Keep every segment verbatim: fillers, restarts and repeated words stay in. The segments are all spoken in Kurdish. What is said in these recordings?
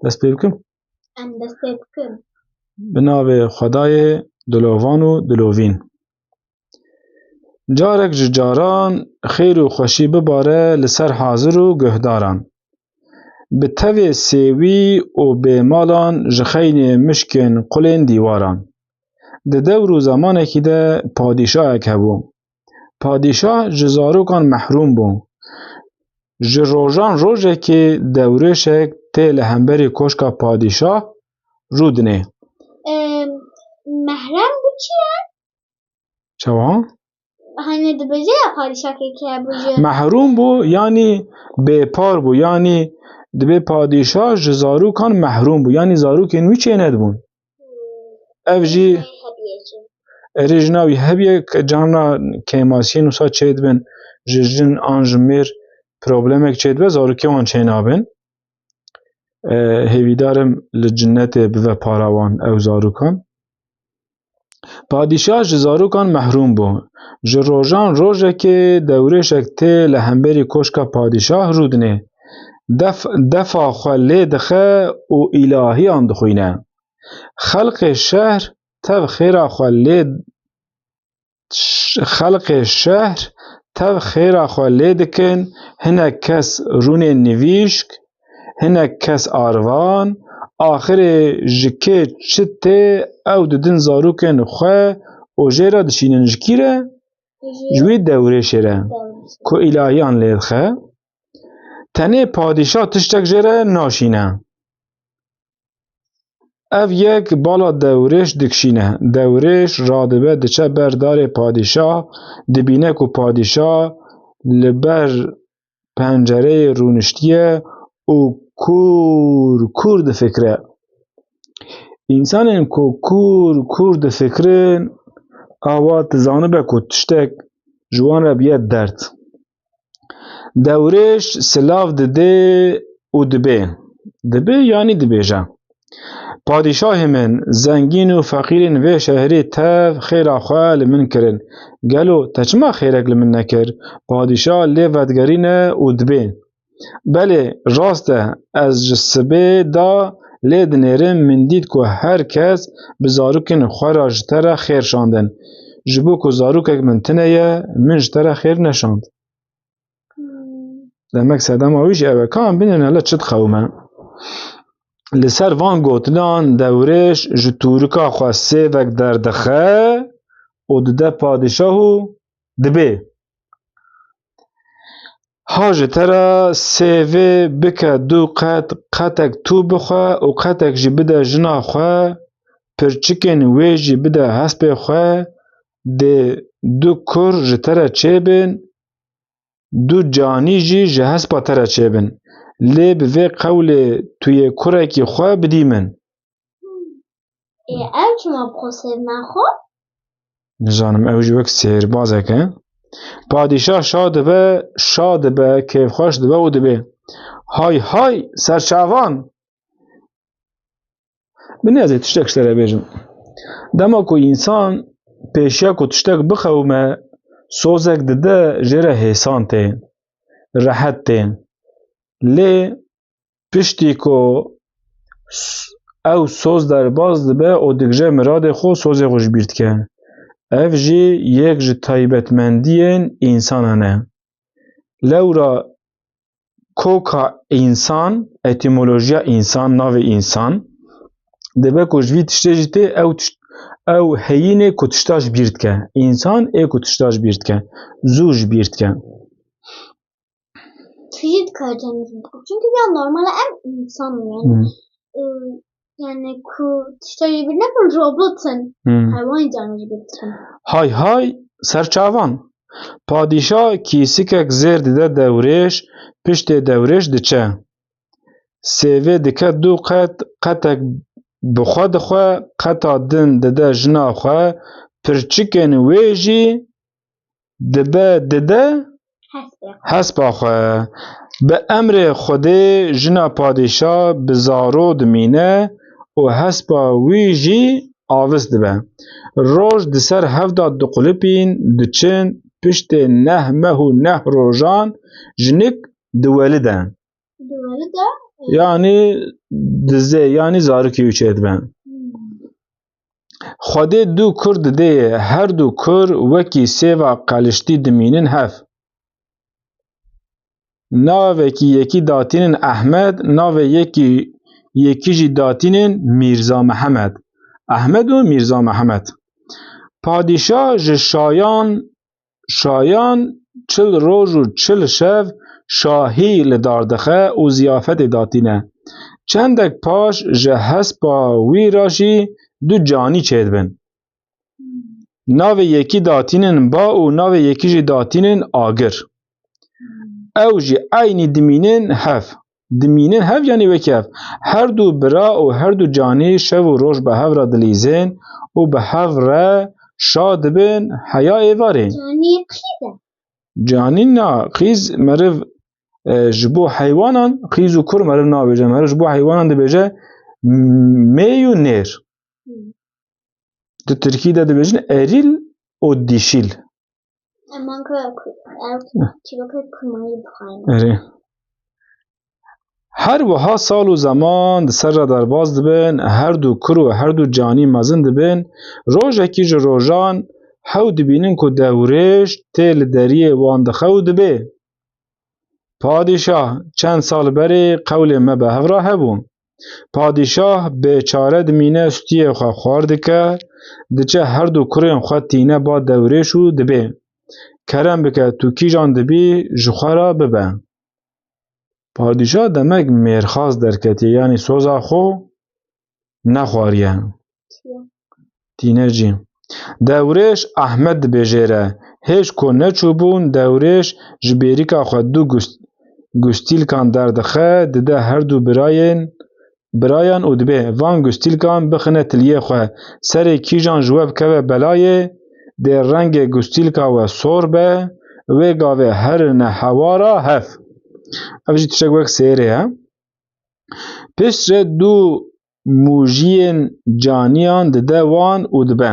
Dest pê bikim. Em dest pê bikin. Bi navê Xwedayê dilovan û dilovîn. Carek ji caran xêr û xweşî bibare li ser hazir û guhdaran. Bi tevê sêwî û bêmalan ji xeynê mişkên qulên dîwaran. Di dewr û zemanekî de padîşahek hebû. Padîşah ji zarokan mehrûm bû. Ji rojan rojekê dewrêşek tê li hemberî koşka padîşah rû dinê. Em, mehrem bu çi ye? Çawa? Hani dibêje ya padîşahekê hebû jî. Mehrûm bû, yanî bêpar bû, yanî dibê padîşah ji zarokan mehrûm bû, yanî zarokên wî çênedibûn. Ev jî Hebiyê jî. Erê jina wî hebiye, carna kêmasiyên wisa çêdibin, ji jin an ji mêr problemek çêdibe, zarokê wan çênabin. E, hêvîdar im li cinnetê bive para wan ew zarokan. Padîşah ji zarokan mehrûm bû. Ji rojan rojekê dewrêşek tê li hemberî koşka padîşah rûdinê. Def, defa xwe lê dixe û îlahiyan dixwîne. Xelqê şehr tev xêra xwe lê xelqê şehr tev xêra xwe lê dikin, hinek kes rûnên nivîşk, hinek kes arvan, axirê ji kê çi tê ew didin zarokên xwe û jê re dişînin ji kî re? Ji wî dewrêşê re ku îlahiyan lê dixe. Tenê padîşah tiştek jê re naşîne. Ev yek bala dewrêş dikişîne. Dewrêş radibe diçe ber darê padîşah, dibîne ku padîşah li ber pencereyê rûniştiye û kûr kûr difikire. Însanên ku kûr kûr difikirin, awa dizanibe ku tiştek ji wan re biye derd. Dewrêş silav didê û dibê. Dibê, yanî dibêje. Padîşahê min, zengîn û feqîrên vê şehrê tev xêra xwe li min kirin. Gelo te çima xêrek li min nekir? Padîşah lê vedigerîne û dibê. Belê, rast e, ez ji sibê da lê dinêrim, min dît ku her kes bi zarokên xwe re ji te re xêr şandin. Ji bo ku zarokek min tune ye, min ji te re xêr neşand. Demek sedema wî jî ew e. Ka em binêrin hele çi dixewime. Li ser van gotinan dewrêş ji tûrika xwe sêvek derdixe û dide padîşah û dibê. Ha ji te re sêvê bike du qet, qetek tû bixwe û qetek jî bide jina xwe, pirçikên wê jî bide hespê xwe, dê du kur ji te re çêbin, du canî jî ji hespa te re çêbin. Lê bi vê qewlê tu yê kurekî xwe bidî min. Ê, ew çima bi xwe sêv naxwe? Nizanim, ew jî wek sêhirbazek e. Padîşah şa dibe, şa dibe, kêfxweş dibe û dibê: Hay hay, serçavan! Binê ez ê tiştek ji te re bêjim. Dema ku însan pêşiya ku tiştek bixewime, sozek dide jê re hêsan tê, rehet tê. Lê piştî ku s-, ew soz derbas dibe û digije miradê xwe, sozê xwe ji bîr dike. Ev jî yek ji taybetmendiyên însanan e. Lewra koka însan, etîmolojiya însan, navê însan, dibe ku ji vî tiştê jî tê, ew tişt-, ew heyînê ku tişta ji bîr dike. Însan ê ku tişta ji bîr dike. Zû ji bîr dike. Tu jî dikare canê jî bikî. Çünkü ya normal e, em însan in yani. Hmm. Ee, yani ku tişta jî bîr nekin, robot in. Hmm. Heywan canê jî bîr dikin. Hay hay, serçavan! Padîşa kîsikek zêr dide dewrêş, piştê dewrêş diçe. Sêvê dike du qet, qetek bi xwe dixwe, qeta din dide jina xwe, pirçikên wê jî dibe dide Hespe. Hespa xwe. Bi emrê Xwedê jina padîşa bi zaro dimîne û hespa wî jî avis dibe. Roj di ser hev de diqulipîn, diçin, piştê neh meh û neh rojan jinik diwelide. Diwelide? Yanî dizê, yanî zarokê wî çêdibe. Xwedê du kur didê, her du kur wekî sêva qeliştî dimînin hev. Navekî yekî datînin Ehmed, navê yekî yekî jî datînin Mîrza Mihemed. Ehmed û Mîrza Mihemed. Padîşah ji şayan, şayan çil roj û çil şev şahî li dar dixe û ziyafetê datîne. Çendek paş ji hespa wî re jî du canî çêdibin. Navê yekî datînin Ba û navê yekî jî datînin Agir. Ew jî eynî dimînin hev. Dimînin hev, yanî wekî hev. Her du bira û her du canî şev û roj bi hev re dilîzin û bi hev re şa dibin heya êvarê. Canî qîz e. Canî na, qîz meriv, e, ji bo heywanan, qîz û kur meriv nabêje. Meriv ji bo heywanan dibêje m-, mêy û nêr. Di tirkî de dibêjin erîl û dîşîl. Eman ku, ku, ew çîroka kurmanî bixwayne. Erê. Her wiha sal û zeman di ser re derbas dibin, her du kur û her du canî mezin dibin. Rojekî ji rojan hew dibînin ku dewrêş tê li deriyê wan dixe û dibê. Padîşah, çend sal berê qewlê me bi hev re hebû. Padîşah bêçare dimîne, stûyê xwe xwar dike, diçe her du kurên xwe tîne ba dewrêş û dibê, kerem bike, tu kîjan dibî, ji xwe re bibe. Padîşah demek mêrxas derketiye, yanî soza xwe nexwariye. Tîne jî. Dewrêş Ehmed dibêjêre. Hêj ku neçûbûn, dewrêş ji bêrîka xwe du gust-, gustîlkan derdixe, dide her du birayên, birayan û dibê, van gustîlkan bixine tiliyê xwe. Serê kîjan ji we bikeve belayê, dê rengê gustîlka we sor be, wê gavê herine hewara hev. Ev jî tiştek wek sêrê ye. Piştre du mûjiyên caniyan dide wan û dibe.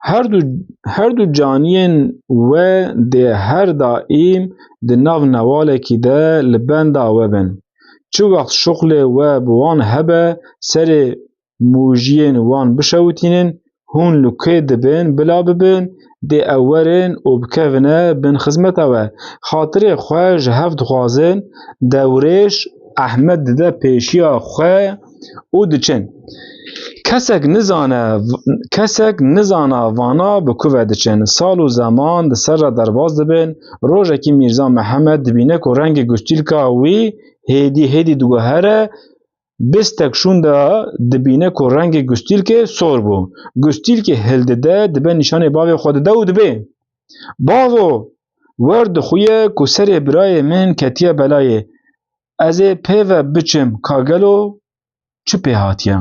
Her du, her du caniyên we dê her daîm di nav newalekî de li benda we bin. Çi wext şuxlê we bi wan hebe, serê mûjiyên wan bişewitînin, hûn li kê dibin, bila bibin, dê ew werin û bikevine bin xizmeta we. Xatirê xwe ji hev dixwazin, dewrêş Ehmed dide pêşiya xwe û diçin. Kesek nizane, kesek nizana vana bi ku ve diçin. Sal û zeman di ser re derbas dibin. Rojekî Mîrza Mihemed dibîne ku rengê gustîlka wî hêdî hêdî diguhere, bistek şûnde dibîne ku rengê gustîlkê sor bû. Gustîlkê hildide, dibe nîşanê bavê xwe dide û dibê, Bavo, wer dixuye ku serê birayê min ketiye belayê. Ez ê pê ve biçim, ka gelo çi pê hatiye?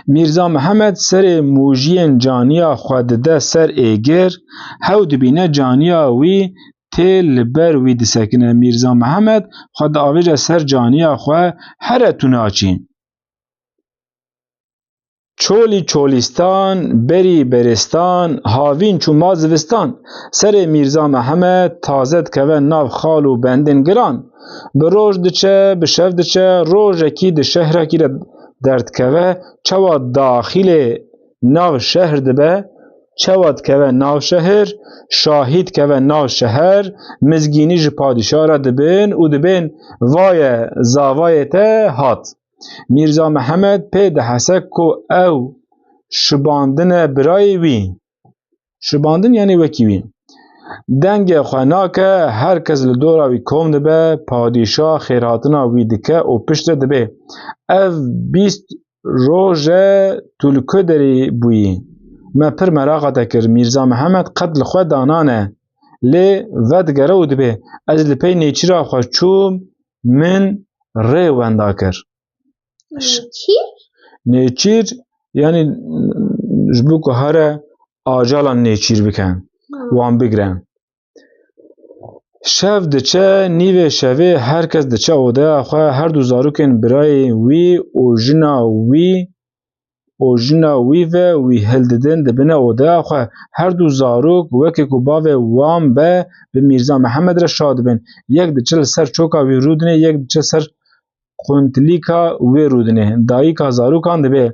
Mîrza Mihemed serê mûjiyên caniya xwe dide ser êgir, hew dibîne caniya wî tê li ber wî disekine. Mîrza Mihemed xwe diavêje ser caniya xwe, here tu naçî. Çolî çolîstan, berî beristan, havîn çû ma zivistan. Serê Mîrza Mihemed taze dikeve nav xal û bendên giran. Bi roj diçe, bi şev diçe, rojekî di şehrekî re derdikeve. Çawa daxilê nav şehr dibe, çawa dikeve nav şehir, şahî dikeve nav şeher, mizgînî ji padîşah re dibin û dibên, Vaye, zavayê te hat. Mîrza Mihemed pê dihese ku ew şibandine birayê wî. Şibandin, yanî wekî wî. Dengê xwe nake, her kes li dora wî kom dibe, padîşah xêrhatina wî dike û piştre dibê, Ev bîst roj e tu li ku derê bûyî? Me pir meraqa te kir. Mîrza Mihemed qet li xwe danane. Lê vedigere û dibê, Ez li pey nêçîra xwe çûm, min rê wenda kir. Nêçîr? Nêçîr, yanî ji bo ku here acalan nêçîr bike, ha, wan bigire. Şev diçe, nîvê şevê her kes diçe odeya xwe, her du zarokên birayê wî û jina wî û jina wî ve wî hildidin dibine odeya xwe. Her du zarok weke ku bavê wan be bi Mîrza Mihemed re şa dibin. Yek diçe li ser çoka wî rûdinê, yek diçe ser quntilîka wê rûdinê. Dayika zarokan dibê,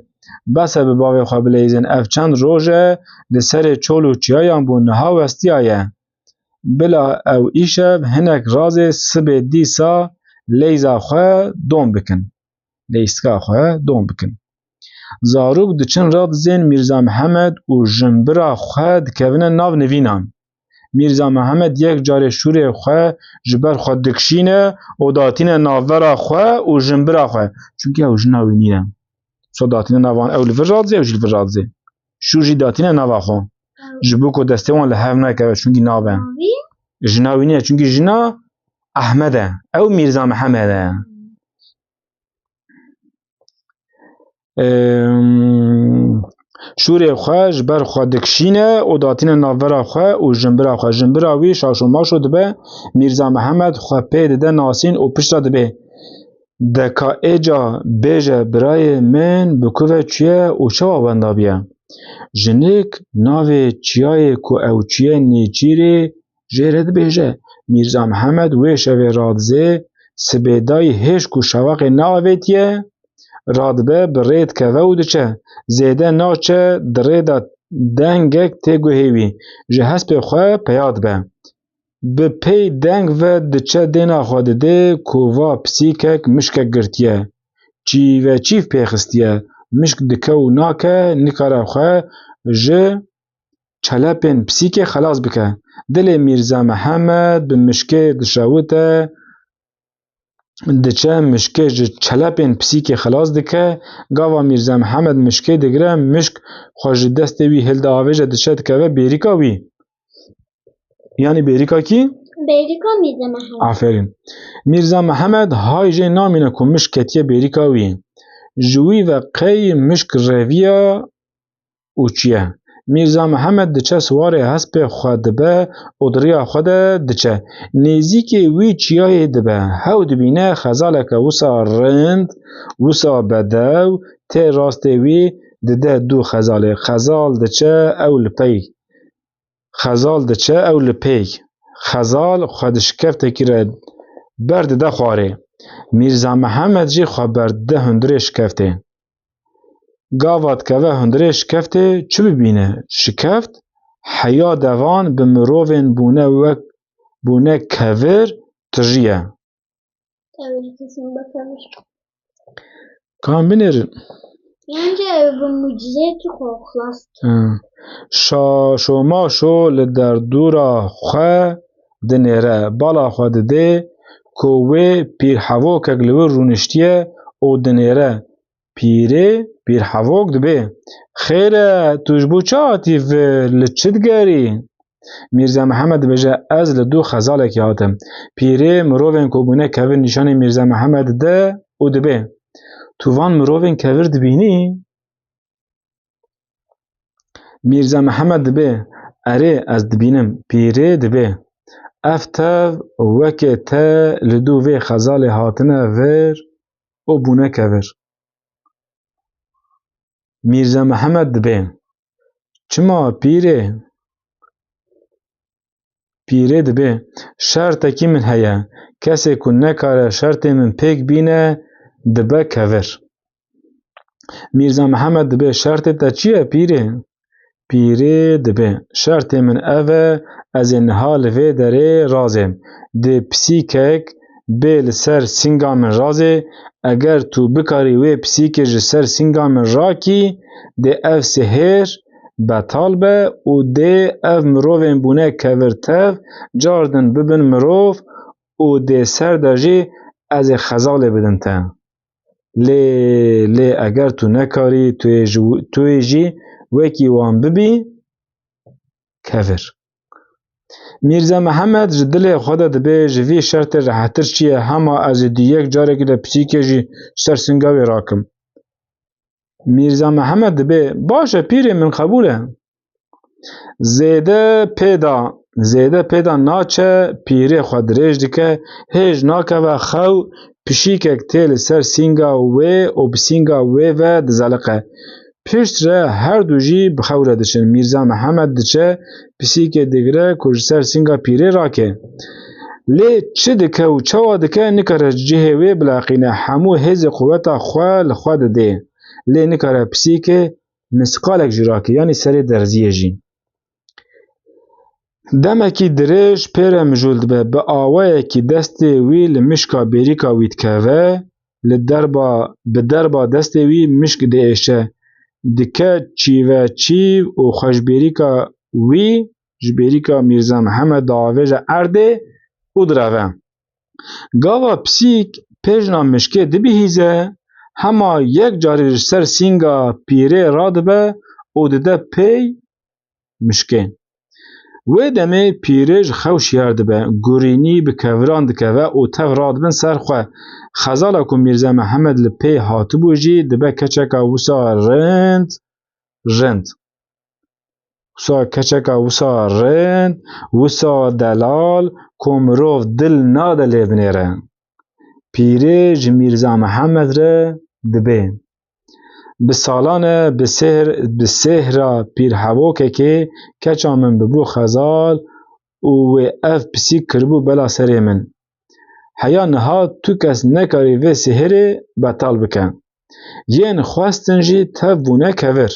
bes e bi bavê xwe bileyzin. Ev çend roj e li serê çol û çiyayan bû, niha westiyaye. Bila ew îşev hinek razê sibê dîsa leyza xwe dom bikin. Leyska xwe dom bikin. Zarok diçin radizên Mîrza Mihemed û jimbira xwe dikevine nav nivînan. Mîrza Mihemed yek carê şûrê xwe ji ber xwe dikişîne û datîne navbera xwe û jimbira xwe. Çunkî ew jina wî nîne. So datîne navan, ew li vir radizê, ew jî li vir radizê. Şûr jî datîne nava xwe. Ji bo ku destê wan li hev nekeve, çunkî nabe. Jina wî nîne, çunkî jina Ehmed e. Ew Mîrza Mihemed e. Em, şûrê xwe ji ber xwe dikişîne û datîne navbera xwe û jimbira xwe. Jimbira wî şaşo maşo dibe, Mîrza Mihemed xwe pê dide nasîn û piştre dibê, de ka êca bêje birayê min bi ku ve çûye û çawa wenda bûye. Jinik navê çiyayê ku ew çûye nêçîrê jê re dibêje. Mîrza Mihemed wê şevê radizê, sibêdayî hêj ku şewaqê neavêtiye, radibe bi rê dikeve û diçe. Zêde naçe, di rê de dengek tê guhê wî. Ji hespê xwe peya dibe. Bi pey deng ve diçe dêna xwe didê ku va pisîkek mişkek girtiye. Çîveçîv pê xistiye. Mişk dike û nake, nikare xwe ji çelepên pisîkê xelas bike. Dilê Mîrza Mihemed bi mişkê dişewite, diçe mişkê ji çelepên pisîkê xelas dike. Gava Mîrza Mihemed mişkê digire, mişk xwe ji destê wî hildiavêje, diçe dikeve bêrîka wî. Yanî bêrîka kî? Bêrîka Mîrza Mihemed. Aferîn. Mîrza Mihemed hay jê namîne ku mişk ketiye bêrîka wî. Ji wî ve qey mişk reviya û çûye. Mîrza Mihemed diçe siwarê hespê xwe dibe û di riya xwe de diçe. Nêzîkê wî çiyayê dibe. Hew dibîne xezaleke wisa rind, wisa bedew tê rastê wî, dide dû xezalê. Xezal diçe, ew li pey. Xezal diçe, ew li pey. Xezal xwe di şikeftekî re berdide xwarê. Mîrza Mihemed jî xwe berdide hundirê şikeftê. Gava dikeve hundirê şikeftê çi bibîne? Şikeft heya devan bi mirovên bûne wek, bûne kevir tijî ye. Tevlî kesin bakalım. Kan binêrin. Yanî ev bi mucizeyekî xwe xilas kir. Hı. Şaşo maşo li derdora xwe dinêre. Bala xwe didê ku wê pîrhevokek li wir rûniştiye û dinêre. Pîrê, pîrhevok dibê, xêr e, tu ji bo çi hatî vir, li çi digerî? Mîrza Mihemed dibêje, ez li dû xezalekî hatim. Pîrê mirovên ku bûne kevir nîşanê Mîrza Mihemed dide û dibê, tu van mirovên kevir dibînî? Mîrza Mihemed dibê, erê, ez dibînim. Pîrê dibê, ev tev weke te li dû vê xezalê hatine vir û bûne kevir. Mîrza Mihemed dibê, çima pîrê? Pîrê dibê, şertekî min heye. Kesê ku nekare şertê min pêk bîne, dibe kevir. Mîrza Mihemed dibê, şertê te çi ye pîrê? Pîrê dibê, şertê min ev e, ez ê niha li vê derê razêm. Dê pisîkek bê li ser sînga min razê, eger tu bikarî wê pisîkê ji ser sînga min rakî, dê ev sihêr betal be û dê ev mirovên bûne kevir tev cardin bibin mirov û dê ser de jî ez ê xezalê bidin te. Lê, lê eger tu nekarî, tu yê ji, tu yê jî wekî wan bibî kevir. Mîrza Mihemed ji dilê xwe de dibê, ji vî şertê rehetir çi ye, hema ez ê dî yek carekî de pisîkê jî ji ser singa wê rakim. Mîrza Mihemed dibê, baş e pîrê min, qebûl e. Zêde pê da, zêde pê da naçe, pîrê xwe dirêj dike, hêj nakeve xew, pişîkek tê li ser sînga wê û bi sînga wê ve dizeliqe. Pişt re her du jî bi xew re diçin. Mîrza Mihemed diçe, pisîkê digire ku ji ser sînga pîrê rake. Lê çi dike û çawa dike, nikare ji cihê wê bileqîne. Hemû hêzê quweta xwe li xwe didê. Lê nikare pisîkê misqalek jî rake, yanî serê derziyê jî. Demekî dirêj pê re mijûl dibe. Bi awayekî destê wî li mişka bêrîka wî dikeve, li derba, bi derba destê wî mişk diêşe. Dike çîveçîv û xwe ji bêrîka wî, ji bêrîka Mîrza Mihemed diavêje erdê û direve. Gava pisîk pêjna mişkê dibihîze, hema yek carî ji ser sînga pîrê radibe û dide pey mişkê. Wê demê pîrê ji xew şiyar dibe, gurînî bi keviran dikeve û tev radibin ser xwe. Xezala ku Mîrza Mihemed li pê hatibû jî dibe keçeka wisa rind, rind. Wisa keçeka wisa rind, wisa delal ku mirov dil nade lê binêre. Pîrê ji Mîrza Mihemed re dibê. Bi salan e bi sêhr, bi sêhra pîrhevokekê keça min bibû xezal û wê ev pisîk kiribû bela serê min. Heya niha tu kes nekarî vê sihirê betal bike. Yên xwestin jî tev bûne kevir.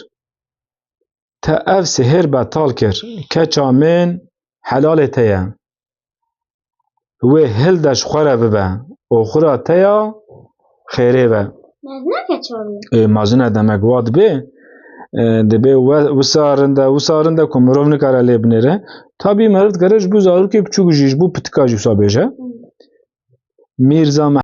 Te ev sihir betal kir. Keça min helalê te ye. Wê hilde ji xwe re bibe. Oxira te ya xêrê be. Mezine keça wî. Ê, mezine demek wa dibê. Ê, dibê we-, wisa rind e, wisa rind e ku mirov nikare lê binêre. Tabî meriv dikare ji bo zarokê biçûk jî, ji bo pitika jî wisa bêje. Hı. Mîrza